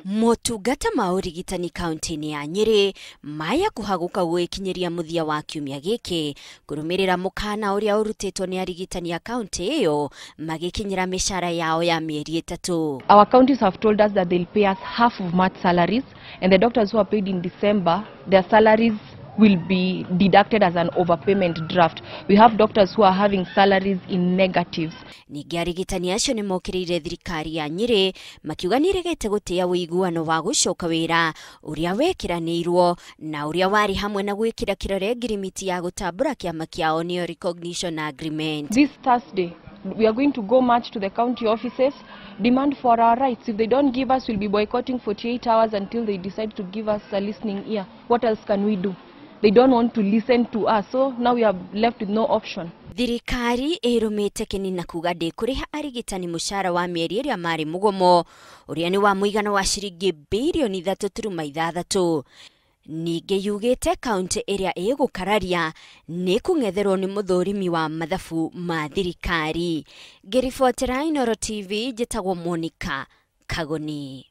Motungata ma ũrigitani kaunti-inĩ ya Nyĩrĩ maya kũhagũka gwĩkinyĩria mũthia wa kiumia gĩkĩ kũrũmĩrĩra mũkana ũrĩa ũrutĩtwo nĩ arigitani a kaunti ĩyo magĩkinyĩra mĩcara yao ya mĩeri 3. Our counties have told us that they'll pay us half of March salaries, and the doctors who are paid in December, their salaries will be deducted as an overpayment draft. We have doctors who are having salaries in negatives. Ningĩ arigitani acio nĩ mokĩrĩire thirikari ya Nyĩrĩ makiuga nĩ ĩregete gũtĩa ũiguano wa gũcoka wĩra ũrĩa wekĩranĩirwo na ũrĩa warĩ hamwe na gwĩkĩra kĩrore ngirimiti ya gũtambũra kĩama kĩao nĩyo recognition agreement. This Thursday we are going to go march to the county offices, demand for our rights. If they don't give us, we'll be boycotting 48 hours until they decide to give us a listening ear. What else can we do? They don't want to listen to us, so now we are left with no option. Thirikari ĩrũmĩte kĩni na kuga ndĩkũrĩha arigitani mũcara wa mĩeri ĩrĩa marĩ mũgomo ũrĩa nĩ wa mũigana wa ciringi birioni 3.6. Ningĩ yugĩte kaunti ĩrĩa ĩgũkararia nĩ kũng'etherwo nĩ mũthũrimi wa mathabu ma thirikari. Ngĩribotera Inooro TV, njĩtagwo Monica Kagoni.